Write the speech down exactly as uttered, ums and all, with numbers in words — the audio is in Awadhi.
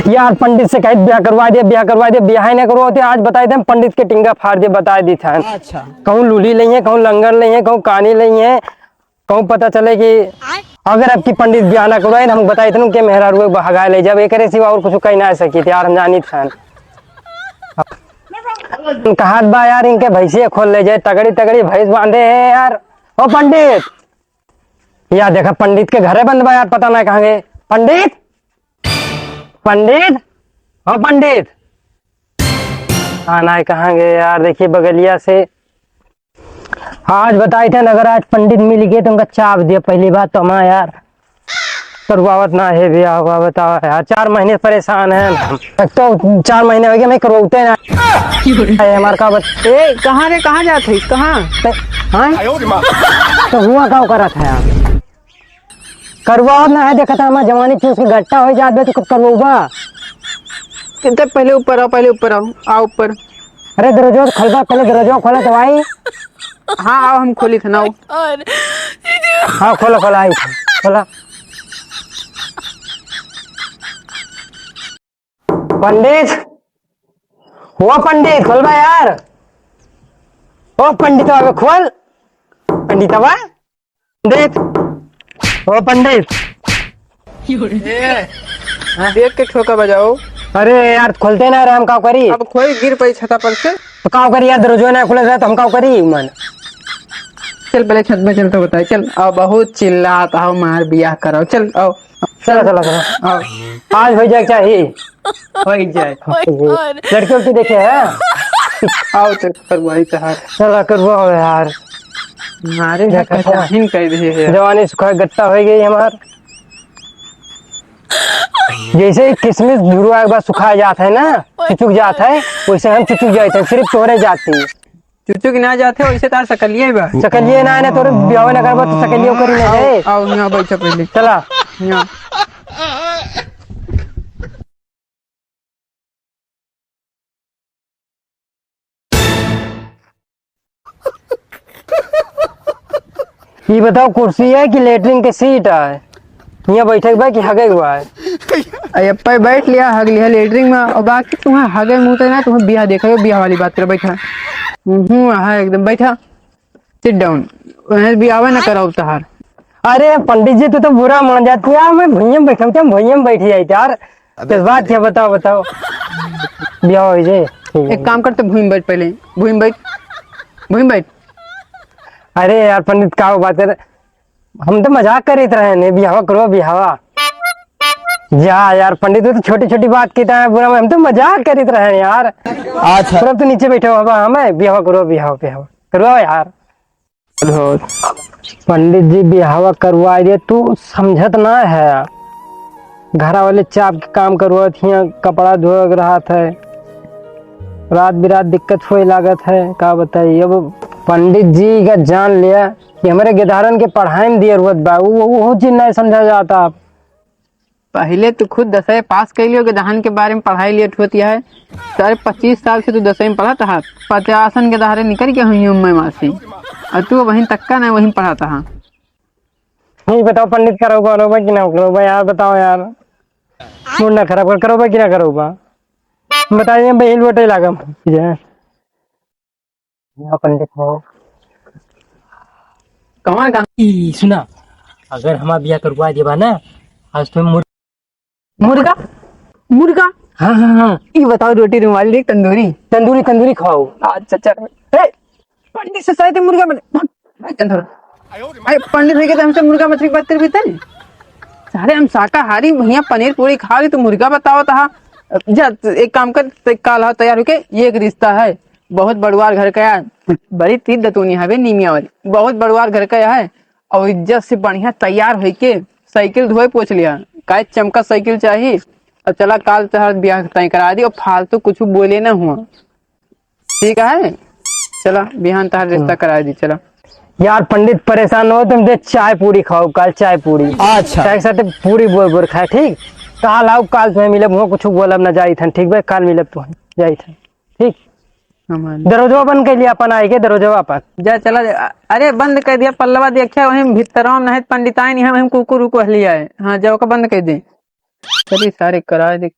यार, पंडित से कहित ब्याह करवा दे, ब्याह करवा दे, ब्याह ही ना करवाते। आज बताए थे हम, पंडित के टिंगा फाड़ दे, बताए दी था। अच्छा। कहूँ लूली लइहैं, कहूँ लंगर लइहैं, कहूँ कानी लइहैं, कहूँ पता चले कि अगर अब की पंडित ब्याह ना करवाए, हम बताए थे के मेहरारू हगाए ले जाब, एकरे सिवा और कुछ कही ना सकी थे यार, हम जानी थे। कहात बा यार, इनके भैंसिया खोल ले जाए, तगड़ी तगड़ी भैंस बांधे हैं यार। ओ पंडित, या देखा, पंडित के घरे बंद बा यार, पता ना कहाँ गए। पंडित, पंडित, ओ पंडित, हाँ ना, कहाँ गए यार? देखिए बगलिया से। आज बताई थे ना, अगर आज पंडित मिल गए तो उनका चाप दिया। पहली बात तो हम यार करवावत ना है ब्याह हुआ, बताओ यार, चार महीने परेशान हैं हम। एक तो चार महीने हो गए, मैं करवाते ना। अरे हमार का बत-, ए, कहाँ रे, कहाँ जात है, कहाँ? ते-, हाँ? तो हुआ का करत है यार? करवावत ना है, देखत है हमार जवानी चूस के गट्टा हो जात बे, तो कब करवाबा? ते पहले ऊपर आओ, पहले ऊपर आओ, आओ ऊपर। अरे दरवाजा खोलबा, पहले दरवाजा खोला तो भाई। हाँ, आओ, हम खोली थे ना, आओ। हाँ, खोला, खोला, आई थे, खोला। पंडित, ओ पंडित, खोलबा यार। ओ पंडित, अबे खोल। पंडित, अबे। पंडित, ओ पंडित। ए, देख के ठोका बजाओ। अरे यार, खोलते ना रे, हम का करी? अब कोई गिर पड़ी छता पर से। तो का करी यार, दरवाजा ना खुले रहे तो हम का करी मन? चल पहले छत में चल तो बताए, चल। आओ, बहुत चिल्लात, आओ मार बियाह कराओ, चल आओ। चला, चला, चला। आओ। आज हो जाए चाही। हो जाए। लड़की उड़की देखे हैं? आओ तो करवाई तहार। चला करवाओ यार। मारे देखा है, था। कचाहिन कह दे है। जवानी सुखा गट्टा हो गई हमार। जैसे ही किसमिस झुरुआ एक बार सुखा जात है ना, चुचुक जात है, वैसे हम चुचुक जाते हैं, सिर्फ तोहरे जाती। चुचुक ना जाते, वैसे तार सकलिए बा। सकलिए ना आने, तोरे बियाह ना करबा तो सकलियो करी ना आओ, जाए। आओ, यहाँ बैठा पहले। चला। यहाँ। ये बताओ, कुर्सी है कि लेटरिन के सीट है? यहाँ बैठे के बा कि हगे हुआ है? अरे, अब पे बैठ लिया, हग लिया लेटरिन में, और बाकी तुम्हें हगे मुँह तो ना, तुम्हें बियाह देखा, बियाह वाली बात कर, बैठा। हम्म, हाँ, एकदम बैठा। Sit down। उन्हें भी आवे ना कराओ तहार। अरे पंडित जी, तू तो बुरा मान जाती यार, मैं भुइयां में बैठा हूँ, क्या भुइयां में बैठी जाए यार? अबे इस बात क्या, बताओ, बताओ। ब्याह हो जाए। एक काम करते, भुइयां बैठ पहले, भुइयां बैठ, भुइयां बैठ। अरे यार पंडित, का बात कर, हम तो मजाक करीत रहे ने, बिहावा करो बिहावा। जा यार पंडित, तू तो छोटी छोटी बात की तरह बुरा, हम तो मजाक करीत रहे यार। अच्छा। तू नीचे बैठो बाबा, हमें बिहावा करो, बिहावा, बिहावा करो यार। पंडित जी बिहावा करवा दे, तू समझत ना है। घरा वाले चाप के काम करवात हियाँ, कपड़ा धोए के रहत है, रात बिरात दिक्कत होए लागत है। का बताई, अब पंडित जी का जान लिया कि हमरे गेदहरन के पढ़ाई में देर होत बा, उ, उ, उहो चीज नहीं समझा जाता। पहिले तू खुद दसवीं पास कइ लियो, गेदहन के बारे में पढ़ाई लेट होती है। सारे पच्चीस साल से तू दसवीं में पढ़त हा, पचासन गेदहरे निकल के हुई हूँ मैं मासी, और तू वहीं तक्का ना वहीं पढ़त हा। नहीं बताओ पंडित, करउबा, करउबा कि ना करउबा यार, बताओ यार। मूड ना खराब कर, करउबा कि ना करउबा? बताइए, बहिल बटे लागम। ये पंडित हो। कहाँ, कहाँ? ई, सुना, अगर हमार बियाह करवा देबा ना, आज तो मुर- मुर्गा? मुर्गा? हाँ, हाँ, हाँ। ई बताओ, रोटी रुमाली, तंदूरी? तंदूरी, तंदूरी खाओ। अच्छा, चल। ए, पंडित से शादी मुर्गा बने। भाग, भाग, चल थोड़ा। अरे, पंडित होइके तो हमसे मुर्गा मछली की बात करबी तनी? सारे हम शाकाहारी, भैया पनीर पूरी खा ली, तू मुर्गा बतावत हा। जा, एक काम कर, ते काल हा तैयार होके, ये एक रिश्ता है, बहुत बड़ुआर घर का है, बड़ी तीत दतुनी हवे नीमिया वाली, बहुत बड़ुआर घर का है, और इज्जत से बढ़िया तैयार होइके साइकिल धोए पोछ लिया, काहे चमका साइकिल चाही। और चला काल तोहार बियाह तय करा दी, और फालतू कुछ बोले ना हुआ। ठीक है, चला, बिहान तहार रिश्ता हम्म। करा दी, चला। यार पंडित, परेशान हो तुम, दे चाय पूरी खाओ, काल चाय पूरी। अच्छा। चाय के साथ पूरी बोर बोर खाए, ठीक? काल आओ, काल तुम्हें मिलब, हुआ कुछ बोलब ना, जाई थन, ठीक बा? काल मिलब तुम्हें, जाई थन, ठीक? हमारे दरवाजा बंद कर लिया अपन, आए के दरवाजा अपन। जा, चला जा। अ-, अरे, बंद कर दिया पल्लवा, देखिया वहीं भीतरवा में नहीं पंडिताइन, यहाँ वहीं कुकुर उकुर हलिया है। हाँ, जा, ओका बंद कर दे। चली, सारे कराए दे।